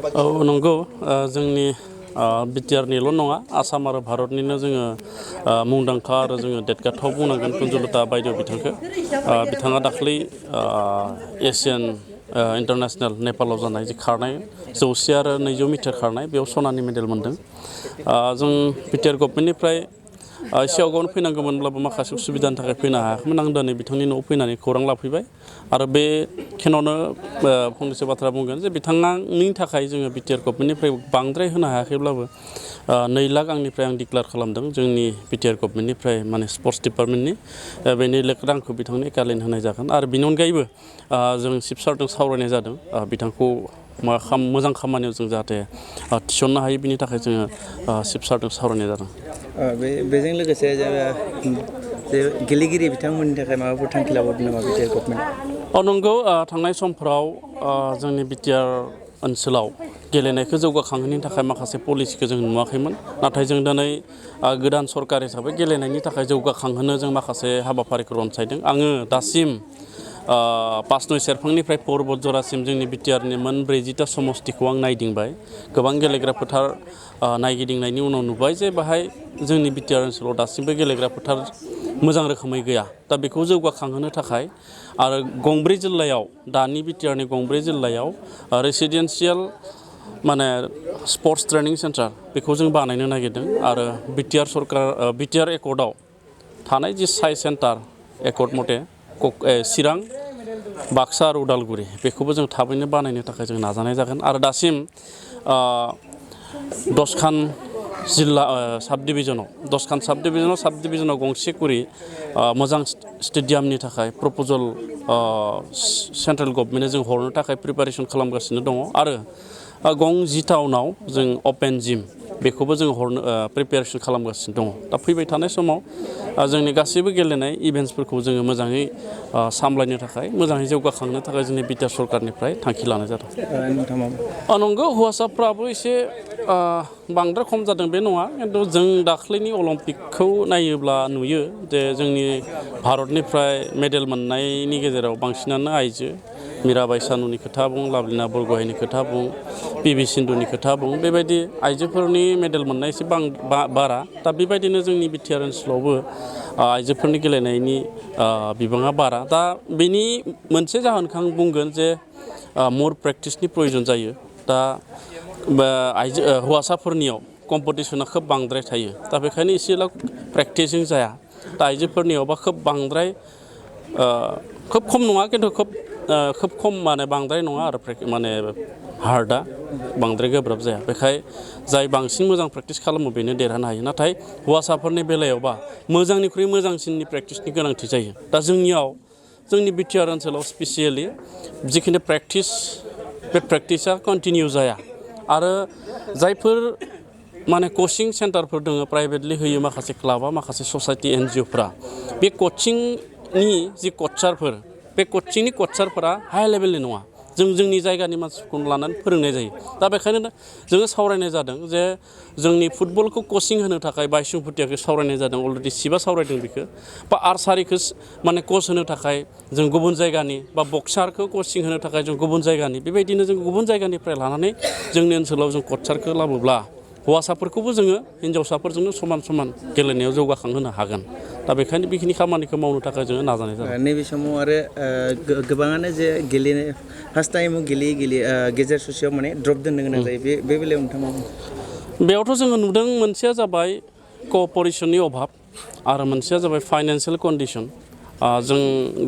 औ नंगौ जोंनि बिटिआरनिल' नङा आसाम आरो भारतनिनो जोङो मुंदांखा आरो जोङो देरगाथाव बुंनांगोन कुन्जुलता बायदेव बिथांखौ बिथाङा दाख्लै एसियान इन्टारनेशनेल नेपालाव जानाय जि खारनाय 100 आरो 200 मिटार खारनाय बेयाव सनानि मेडेल मोन्दों जों बिटिआर गभर्नमेन्टनिफ्राय एसे आवगायावनो फैनांगौमोनब्लाबो माखासे उसुबिदानि थाखाय फैनो हायाखैमोन आं दिनै बिथांनि न'आव फैनानै खौरां लाफैबाय आरो बे खेनावनो फंनैसो बाथ्रा बुंगोन जे बिथांनि थाखाय जोङो बिटिआर गभर्नमेन्टनिफ्राय बांद्राय होनो हायाखैब्लाबो 2 लाख आंनिफ्राय आं डिक्लेयार खालामदों जोंनि बिटिआर गभर्नमेन्टनिफ्राय माने स्पर्ट्स डिपार्टमेन्टनि बे 2 लाख रांखौ बिथांनो एकालायन होनाय जागोन आरो बिनि अनगायैबो जों चिफ सारजों सावरायनाय जादों बिथांखौ मोजां खामानियाव जों जाहाथे थिसननो हायो बिनि थाखाय जोङो चिफ सारजों सावरायनाय जादों बेजों लोगोसे गेलेगिरि बिथांमोननि थाखाय माबाफोर थांखि लाबावदों नामा बिटिआर गभर्नमेन्ट नंगौ थांनाय समफोराव जोंनि बिटिआर ओनसोलाव गेलेनायखौ जौगाखांहोनो थाखाय माखासे पलिसिखौ जों नुवाखैमोन नाथाय जों दिनै गोदान सरकार हिसाबै गेलेनायनि थाखाय जौगाखांहोनो जों माखासे हाबाफारिखौ रनसायदों आङो दासिम पासनय सेरफांनिफ्राय पर्बत जरासिम जोंनि बिटिआरनि मोन 40टा समस्तिखौ आं नायदिंबाय गोबां गेलेग्रा फोथार नायगिदिंनायनि उनाव नुबाय जे बाहाय जोंनि बिटिआर ओनसोलाव दासिमबो गेलेग्रा फोथार मोजां रोखोमै गैया दा बेखौ जौगाखांहोनो थाखाय आरो गंब्रै जिल्लायाव दानि बिटिआरनि गंब्रै जिल्लायाव रेसिडेन्सियेल माने स्पर्ट्स ट्रेनिं सेन्टार बेखौ जों बानायनो नागिरदों आरो बिटिआर एकर्डआव थानाय जि साइ सेन्टार एकर्ड मथे चिरां बाक्सा आरो उदालगुरि बेखौबो जों थाबैनो बानायनो थाखाय जों नाजानाय जागोन आरो दासिम 10खान जिल्ला साब डिभिजनाव गंसे कुरि मोजां स्टेडियामनि थाखाय प्रप'जल सेन्ट्रेल गभर्नमेन्टनो जों हरनो थाखाय प्रिपारेसन खालामगासिनो दङ आरो गं 10 टाउनाव जों अपेन जिम बेखौबो जों हरनो प्रिपेरेसन खालामगासिनो दङ दा फैबाय थानाय समाव जोंनि गासैबो गेलेनाय इभेन्ट्सफोरखौ जोङो मोजाङै सामलायनो थाखाय मोजाङै जौगाखांनो थाखाय जोंनि बिटिआर सरकारनिफ्राय थांखि लानाय जादों नंगौ हौवासाफ्राबो एसे बांद्राय खम जादों बे नङा खिन्थु जों दाख्लैनि अलिम्पिकखौ नायोब्ला नुयो जे जोंनि भारतनिफ्राय मेडेल मोननायनि गेजेराव बांसिनानो आइजो मीराबाई चानुनि खोथा बुं लाभलिना बरग'हाइनि खोथा बुं पिभि सिन्धुनि खोथा बुं बेबायदि आइजोफोरनि मेडेल मोननाय एसे बारा दा बेबायदिनो जोंनि बिटिआर ओनसोलावबो आइजोफोरनि गेलेनायनि बिबाङा बारा दा बेनि मोनसे जाहोनखौ आं बुंगोन जे मर प्रेक्टिसनि प्रयोजन जायो दा हौवासाफोरनियाव कम्पिटिसना खोब बांद्राय थायो दा बेखायनो एसेल' प्रेक्टिसजों जाया दा आइजोफोरनियावबा खोब बांद्राय खोब खम नङा खिन्थु खोब खम माने बांद्राय नङा आरो माने हार्डआ बांद्राय गोब्राब जाया बेखाय जाय बांसिन मोजां प्रेक्टिस खालामो बेनो देरहानो हायो नाथाय हौवासाफोरनि बेलायावबा मोजांनिख्रुइ मोजांसिननि प्रेक्टिसनि गोनांथि जायो दा जोंनि बिटिआर ओनसोलाव स्पेसियेलि जिखिनि प्रेक्टिस बे प्रेक्टिसा कन्टिनिउ जाया आरो जायफोर माने कचिं सेन्टारफोर दङ प्राइभेटलि होयो माखासे क्लाबा माखासे ससाइटि एनजिअफ्रा बे कचिंनि जि कचारफोर बे कचिंनि कचारफोरा हाइ लेभेलनि नङा जोंनि जायगानि मानसिफोरखौ लानानै फोरोंनाय जायो दा बेखायनो जोङो सावरायनाय जादों जे जोंनि फुटबलखौ कचिं होनो थाखाय बायसुंफुटियाखौ सावरायनाय जादों अलरेडि सिबा सावरायदों बेखौ बा आर्सारिखौ माने कच होनो थाखाय जों गुबुन जायगानि बा बक्सारखौ कचिं होनो थाखाय जों गुबुन जायगानि बेबायदिनो जों गुबुन जायगानिफ्राय लानानै जोंनि ओनसोलाव जों कचारखौ लाबोब्ला हौवासाफोरखौबो जोङो हिन्जावसाफोरजोंनो समान गेलेनायाव जौगाखांहोनो हागोन दा बेखायनो बेखिनि खामानिखौ मावनो थाखाय जोङो नाजानाय जादों नैबे समाव आरो गोबाङानो जे गेलेनो फार्स्ट टाइमाव गेलेयै गेजेर ससेयाव माने ड्रप दोननो गोनां जायो बे बेलायाव नोंथाङा बेयावथ' जोङो नुदों मोनसेया जाबाय कअपारेसननि अभाब आरो मोनसेया जाबाय फाइनान्सियेल कन्डिसन जों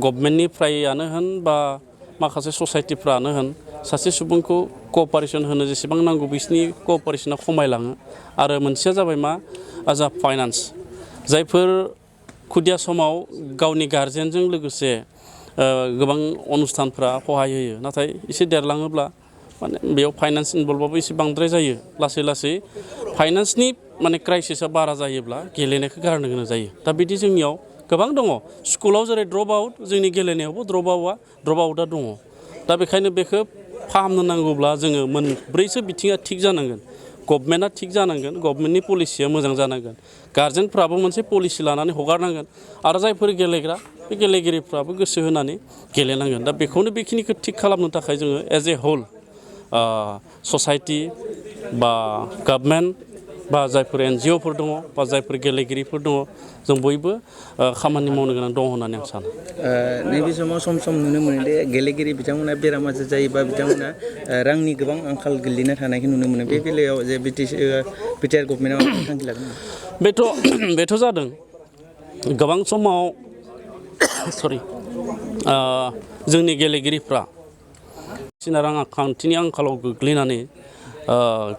गभर्नमेन्टनिफ्रायानो होन बा माखासे ससाइटिफ्रानो होन सासे सुबुंखौ कअपारेसन होनो जेसेबां नांगौ बिसिनि कअपारेसना खमायलाङो आरो मोनसेया जाबाय मा एज आ फाइनान्स जायफोर खुदिया समाव गावनि गार्जेनजों लोगोसे गोबां अनुस्थानफ्रा सहाय होयो नाथाय एसे देरलाङोब्ला माने बेयाव फाइनान्स इनभल्भबाबो एसे बांद्राय जायो लासै फाइनान्सनि माने क्राइसिसा बारा जायोब्ला गेलेनायखौ गारनो गोनां जायो दा बिदि जोंनियाव गोबां दङ स्कुलाव जेरै ड्रप आउट जोंनि गेलेनायावबो ड्रप आउटआ दङ दा बेखायनो बेखौ फाहामनो नांगौब्ला जोङो मोनब्रैसो बिथिङा थिग जानांगोन गभर्नमेन्टआ थिग जानांगोन गभर्नमेन्टनि पलिसिया मोजां जानांगोन गार्जेनफ्राबो मोनसे पलिसि लानानै हगारनांगोन आरो जायफोर गेलेग्रा बे गेलेगिरिफ्राबो गोसो होनानै गेलेनांगोन दा बेखिनिखौ थिग खालामनो थाखाय जोङो एज ए हल ससाइटि बा गभर्नमेन्ट बा जायफोर NGOफोर दङ बा जायफोर गेलेगिरिफोर दङ जों बयबो खामानि मावनो गोनां दङ होननानै आं सानो नैबे समाव सम सम नुनो मोनो दे गेलेगिरि बिथांमोना बेराम आजार जायोबा बिथांमोना रांनि गोबां आंखाल गोलैना थानायखौ नुनो मोनो बे बेलायाव जे बिटिआर गभर्नमेन्टआ थांखि लागोन बेथ' जादों गोबां समाव सरि जोंनि गेलेगिरिफ्रा बायदिसिना रांखान्थिनि आंखालाव गोग्लैनानै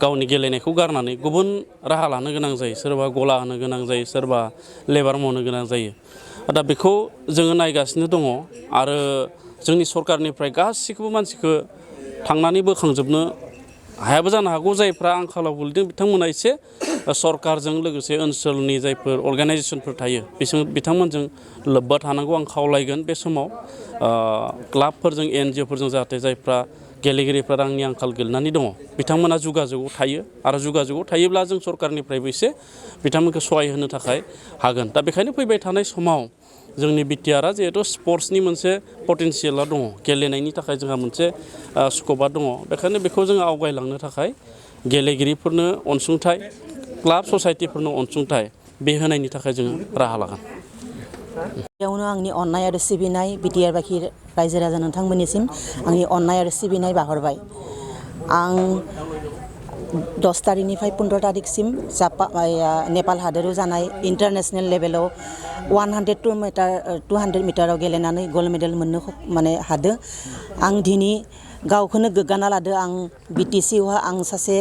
गावनि गेलेनायखौ गारनानै गुबुन राहा लानो गोनां जायो सोरबा गला होनो गोनां जायो सोरबा लेबार मावनो गोनां जायो दा बेखौ जोङो नायगासिनो दङ आरो जोंनि सरकारनिफ्राय गासैखौबो मानसिखौ थांनानै बोखांजोबनो हायाबो जानो हागौ जायफ्रा आंखालाव गोलैदों बिथांमोना एसे सरकारजों लोगोसे ओनसोलनि जायफोर अर्गानाइजेसनफोर थायो बिथांमोनजों लोब्बा थानांगौ आं खावलायगोन बे समाव क्लाबफोरजों NGOफोरजों जाहाथे जायफ्रा गेलेगिरिफ्रा रांनि आंखाल गोलैनानै दङ बिथांमोना जुगाजुगाव थायो आरो जुगाजुगाव थायोब्ला जों सरकारनिफ्रायबो एसे बिथांमोनखौ सहाय होनो थाखाय हागोन दा बेखायनो फैबाय थानाय समाव जोंनि बिटिआरआ जिहेतु स्पर्ट्सनि मोनसे पटेनसियेला दङ गेलेनायनि थाखाय जोंहा मोनसे स्कपा दङ बेखायनो बेखौ जोङो आवगायलांनो थाखाय गेलेगिरिफोरनो अनसुंथाइ क्लाब ससाइटिफोरनो अनसुंथाइ बे होनायनि थाखाय जोङो राहा लागोन बेयावनो आंनि अननाय आरो सिबिनाय बिटिआर बाखि रायजो राजा नोंथांमोननिसिम आंनि अननाय आरो सिबिनाय बाहरबाय आं 10 तारिखनिफ्राय 15 तारिखसिम नेपाल हादोराव जानाय इन्टारनेशनेल लेभेलाव 200 मिटाराव गेलेनानै गल्ड मेडेल मोननो माने हादों आं दिनै गावखौनो गोग्गाना लादो आं BTCआवहा आं सासे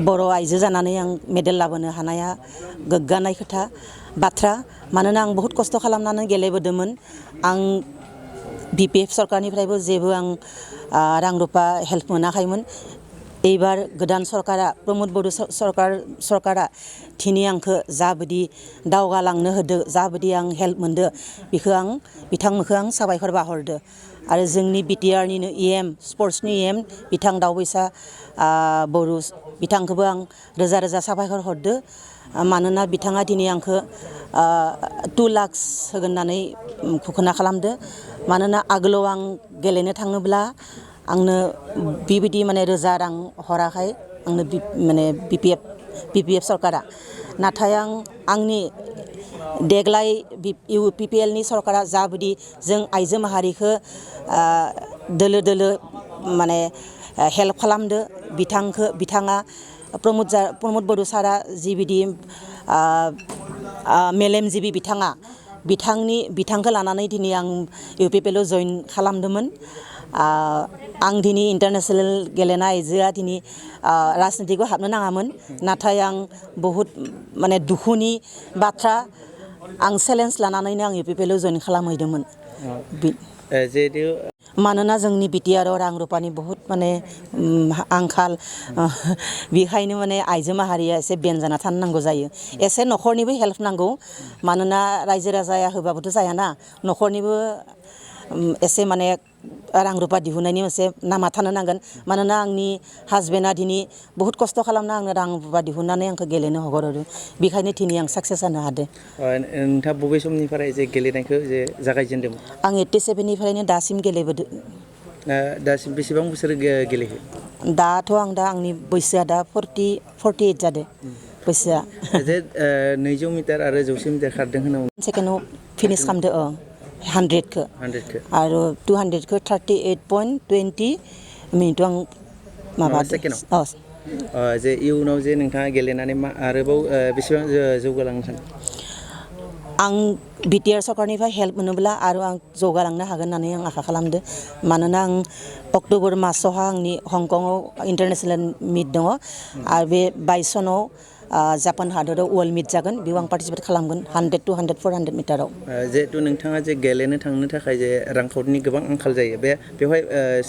बर' आइजो जानानै आं मेडेल लाबोनो हानाया गोग्गानाय खोथा बाथ्रा मानोना आं बहुत खस्थ' खालामनानै गेलेबोदोंमोन आं BPF सरकारनिफ्रायबो जेबो आं रां रुपा हेल्प मोनाखैमोन एबार गोदान सरकारा प्रमोद बर' सरकारा दिनै आंखौ जाबायदि दावगालांनो होदो जाबायदि आं हेल्प मोनदो बेखौ आं बिथांमोनखौ आं साबायखर बाहरदो आरो जोंनि बिटिआरनिनो EM स्पर्ट्सनि EM बिथां दावबैसा बर' बिथांखौबो आं रोजा रोजा साबायखर हरदो मानोना बिथाङा दिनै आंखौ 2 लाख होगोन होननानै घोषणा खालामदो मानोना आगोलाव आं गेलेनो थाङोब्ला आंनो बेबायदि माने रोजा रां हराखै आंनो माने BPF सरकारा नाथाय आंनि देग्लाय UPPLनि सरकारा जाबायदि जों आइजो माहारिखौ दोलो दोलो माने हेल्प खालामदो बिथाङा प्रमोद बर' सारा जिबायदि मेलेमजिबि बिथांखौ लानानै दिनै आं UPPLआव जइन खालामदोंमोन आं दिनै इन्टारनेशनेल गेलेनाय आइजोआ दिनै राजनितिकआव हाबनो नाङामोन नाथाय आं बहुत माने दुखुनि बाथ्रा आं चेलेन्ज लानानैनो आं UPPLआव जइन खालामहैदोंमोन मानोना जोंनि बिटिआरआव रां रुपानि बहुत माने आंखाल बेखायनो माने आइजो माहारिया एसे बेन जाना थानो नांगौ जायो एसे न'खरनिबो हेल्प नांगौ मानोना रायजो राजाया होबाबोथ' जायाना न'खरनिबो एसे माने रां रुपा दिहुननायनि मोनसे नामा थानो नांगोन मानोना आंनि हासबेन्डआ दिनै बहुत खस्थ' खालामना आंनो रां रुपा दिहुननानै आंखौ गेलेनो हगारहरो बेखायनो दिनै आं साक्सेस जानो हादों नोंथाङा बबे समनिफ्राय जे गेलेनायखौ जे जागायजेनदोंमोन आं 87निफ्रायनो दासिम गेलेबोदों दासिम बेसेबां बोसोर गेलेखो दाथ' आंनि बैसोआ दा 48 जादों बैसोआ जे 200 मिटार आरो 100 मिटार खारदों होनांगौ सेकेन्डआव फिनिश खालामदो 100खौ आरो 200खौ 38.20 मिनिटआव आं माबादों जे इयुनाव जे नोंथाङा गेलेनानै आरोबाव बेसेबां जौगालांनो सानो आं बिटिआर सरकारनिफ्राय हेल्प मोनोब्ला आरो आं जौगालांनो हागोन होननानै आं आसा खालामदो मानोना आं अक्ट'बर मासावहा आंनि हंकंआव इन्टारनेशनेल मिट दङ आरो बे 22 सनाव जापान हादोराव वर्ल्ड मिट जागोन बेयाव आं पार्टिसिपेट खालामगोन 100 to 400 मिटाराव जिहेतु नोंथाङा जे गेलेनो थांनो थाखाय जे रांखावरिनि गोबां आंखाल जायो बेवहाय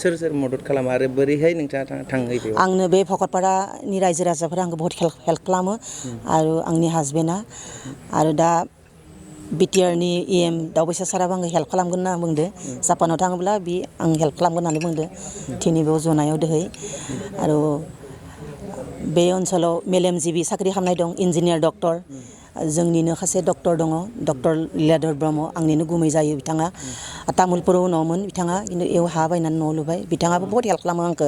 सोर मदद खालामो आरो बोरैहाय नोंथाङा थाङो बेयाव आंनो बे भकतपारानि रायजो राजाफोरा आंखौ बहुत हेल्प खालामो आरो आंनि हासबेन्डआ आरो दा बिटिआरनि EM दावबैसा साराबो आंखौ हेल्प खालामगोन होनना बुंदो जापानाव थाङोब्ला बि आं हेल्प खालामगोन होननानै बुंदो दिनैबो जनायाव दोहै आरो बे ओनसोलाव मेलेमजिबि साख्रि खालामनाय दं इन्जिनियार डक्टर जोंनिनो सासे डक्टर दङ डक्टर लीलाधर ब्रह्म आंनिनो गुमै जायो बिथाङा तामुलपुराव उनावमोन बिथाङा खिन्थु एव हा बायनानै न' लुबाय बिथाङाबो बहुत हेल्प खालामो आंखो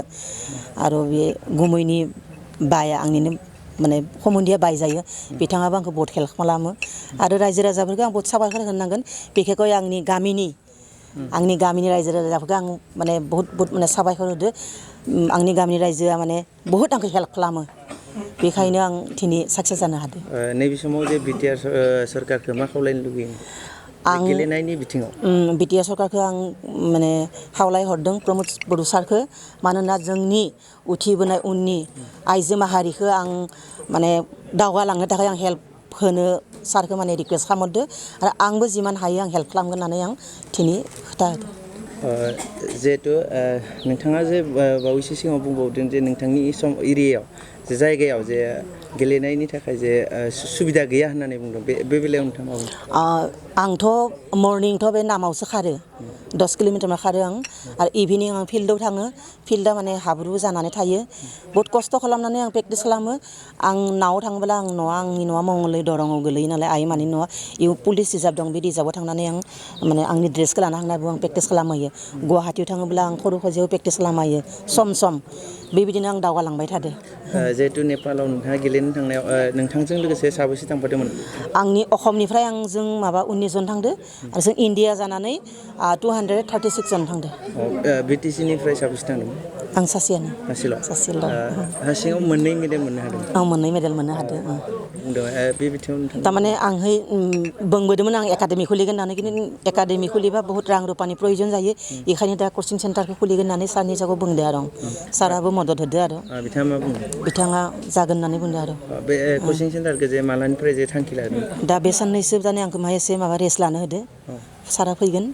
आरो बे गुमैनि बाया आंनिनो माने हमन्दिया बाय जायो बिथाङाबो आंखौ बहुत हेल्प खालामो आरो रायजो राजाफोरखौ आं बहुत साबायखर होनांगोन बिखेखय आंनि गामिनि रायजो राजाफोरखौ आं माने बहुत माने साबायखर होदो आंनि गामिनि रायजोआ माने बहुत आंखौ हेल्प खालामो बेखायनो आं दिनै साक्सेस जानो हादों नैबे समाव जे बिटिआर सरकारखौ मा खावलायनो लुगैयो आं गेलेनायनि बिथिङाव बिटिआर सरकारखौ आं माने खावलाय हरदों प्रमद बर' सारखौ मानोना जोंनि उथिबोनाय उननि आइजो माहारिखौ आं माने दावगालांनो थाखाय आं हेल्प होनो सारखौ माने रिकुवेस्ट खालामहरदो आरो आंबो जिमान हायो आं हेल्प खालामगोन होननानै आं दिनै खोथा होदों जिहेतु नोंथाङा जे बावैसो सिगाङाव बुंबावदों जे नोंथांनि एरियायाव जे जायगायाव जे गेलेनायनि थाखाय जे सुबिदा गैया होननानै बुंदों बे बेलायाव नोंथाङा मा बुंदों आंथ' मर्निंथ' बे नामावसो खारो 10 किल'मिटार खारो आं आरो इभिनिं आं फिल्डआव थाङो फिल्डआ माने हाब्रु जानानै थायो बहुत खस्थ' खालामनानै आं प्रेक्टिस खालामो आं नाव थाङोब्ला आंनि न'आ मंगलदै दरंआव गोलैयो नालाय आइ मानि न'आ इउ पुलिस रिजार्भ दं बे रिजार्भआव थांनानै आं माने आंनि ड्रेसखौ लाना थांनानैबो आं प्रेक्टिस खालामहैयो गुवाहाटीयाव थाङोब्ला आं खर'खजियाव प्रेक्टिस खालामहैयो सम बेबायदिनो आं दावगालांबाय थादों जिहेतु नेपालाव नोंथाङा गेलेनो थांनायाव नोंथांजों लोगोसे साबेसे थांफादोंमोन आंनि असमनिफ्राय जों 19 जन थांदो आरो जों इण्डिया जानानै 236 जन थांदो बिटिसि निफ्राय साबेसे थांदोंमोन आं सासेयानो सासेल' हारसिङाव मोननै मेडेल मोननो हादों आं मोननै मेडेल मोननो हादों बे बिथिङाव नोंथाङा थारमाने आंहै बुंबोदोंमोन आं एकाडेमि खुलिगोन होननानै खिन्थु एकाडेमि खुलिबा बहुत रां रुपानि प्रयजन जायो बेखायनो दा कचिं सेन्टारखौ खुलिगोन होननानै सारनि जागायाव बुंदो आरो साराबो मदद होदो आरो बिथाङा मा बुंदों बिथाङा जागोन होननानै बुंदो आरो बे कचिं सेन्टारखौ जे मालानिफ्राय जे थांखि लादों दा बे साननैसो जाने आंखौ माहाय एसे रेस्ट लानो होदो सारा फैगोन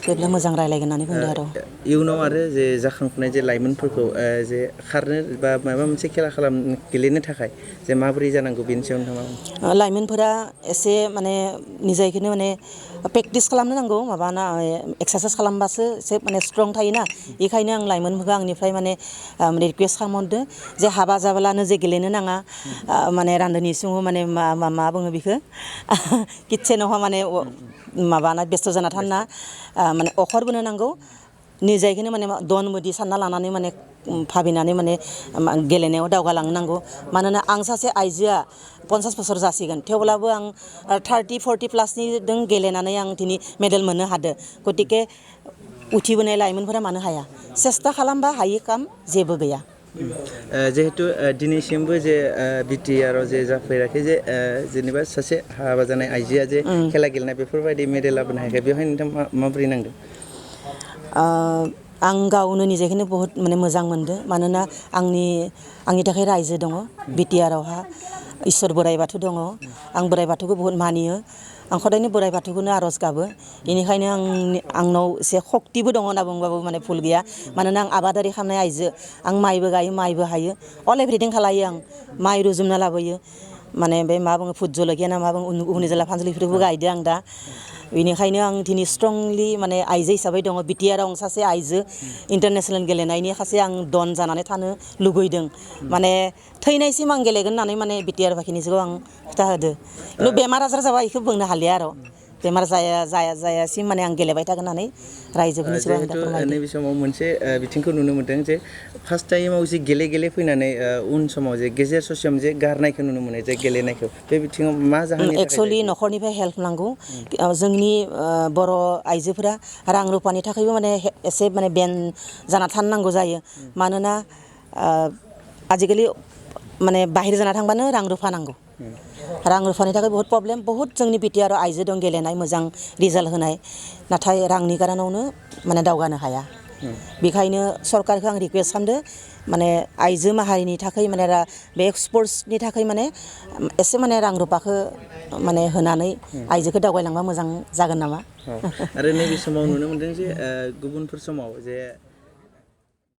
जेब्ला मोजां रायलायगोन होननानै बुंदो आरो इयुनाव आरो जे जाखांफुनाय जे लाइमोनफोरखौ जे खारनो बा माबा मोनसे खेला गेलेनो थाखाय जे माबोरै जानांगौ बेनि सायाव नोंथाङा लाइमोनफोरा एसे माने निजायखौनो माने प्रेक्टिस खालामनो नांगौ माबाना एक्सारसाइस खालामबासो एसे माने स्ट्रं थायोना बेखायनो आं लाइमोनफोरखौ आंनिफ्राय माने रिकुवेस्ट खालामहरदो जे हाबा जाब्लानो जे गेलेनो नाङा माने रान्दोनि सिङाव माने मा बुङो बेखौ किटसेनावहा माने माबाना बेस्थ' जाना थाना माने अखरबोनो नांगौ निजायखौनो माने दन मोदि सानना लानानै माने भाबिनानै माने गेलेनायाव दावगालांनो नांगौ मानोना आं सासे आइजोआ 50 बोसोर जासिगोन थेवब्लाबो आं 30-40 प्लासनि जों गेलेनानै आं दिनै मेडेल मोननो हादों गतिके उथिबोनाय लाइमोनफोरा मानो हाया सेस्था खालामबा हायै काम जेबो गैया जिहेतु दिनैसिमबो जे बिटिआरआव जे जाफेराखै जे जेनेबा सासे हाबा जानाय आइजोआ जे खेला गेलेनाय बेफोरबायदि मेडेल लाबोनो हायाखै बेवहाय नोंथाङा माबोरै नांदों आं गावनो निजेखौनो बहुत माने मोजां मोनदों मानोना आंनि थाखाय रायजो दङ बिटिआरआवहा इसोर बोराइ बाथौ दङ आं बोराइ बाथौखौ बहुत मानियो आं हदायनो बोराइ बाथौखौनो आर'ज गाबो बेनिखायनो आंनाव एसे सक्तिबो दङ होनना बुंबाबो माने भुल गैया मानोना आं आबादारि खालामनाय आइजो आं माइबो गायो माइबो हायो अल एभ्रिथिं खालायो आं माइ रुजुमना लाबोयो माने बे मा बुङो भुट जलखिया ना मा बुङो उगुनि जाला फानजुलिफोरखौबो गायदो आं दा बेनिखायनो आं दिनै स्ट्रंलि माने आइजो हिसाबै दङ बिटिआरआव आं सासे आइजो इन्टारनेसनेल गेलेनायनि सासे आं दन जानानै थानो लुबैदों माने थैनायसिम आं गेलेगोन होननानै माने बिटिआर बाखिनि जिउआव आं खोथा होदो खिन्थु बेमार आजार जाबा बेखौ बुंनो हालिया आरो बेमार जायासिम माने आं गेलेबाय थागोन होननानै रायजोफोरनि सिगाङाव आं दा फोरमायदों नैबे समाव मोनसे बिथिंखौ नुनो मोन्दों जे फार्स्ट टाइमाव जे गेले फैनानै उन समाव जे गेजेर ससेयाव जे गारनायखौ नुनो मोनो जे गेलेनायखौ बे बिथिङाव मा जाहोननि थाखाय एक्सुवेलि न'खरनिफ्राय हेल्प नांगौ जोंनि बर' आइजोफोरा रां रुपानि थाखायबो माने एसे माने बेन जाना थानो नांगौ जायो मानोना आजिखालि माने बाहेर जाना थांबानो रां रुफा नांगौ रां रुफानि थाखाय बहुत प्रब्लेम बहुत जोंनि बिटिआरआव आइजो दं गेलेनाय मोजां रिजाल्ट होनाय नाथाय रांनि कारनावनो माने दावगानो हाया बेखायनो सरकारखौ आं रिकुवेस्ट खालामदो माने आइजो माहारिनि थाखाय माने बे स्पर्ट्सनि थाखाय माने एसे माने रां रुफाखौ माने होनानै आइजोखौ दावगायलांबा मोजां जागोन नामा आरो नैबे समाव नुनो मोन्दों जे गुबुनफोर समाव जे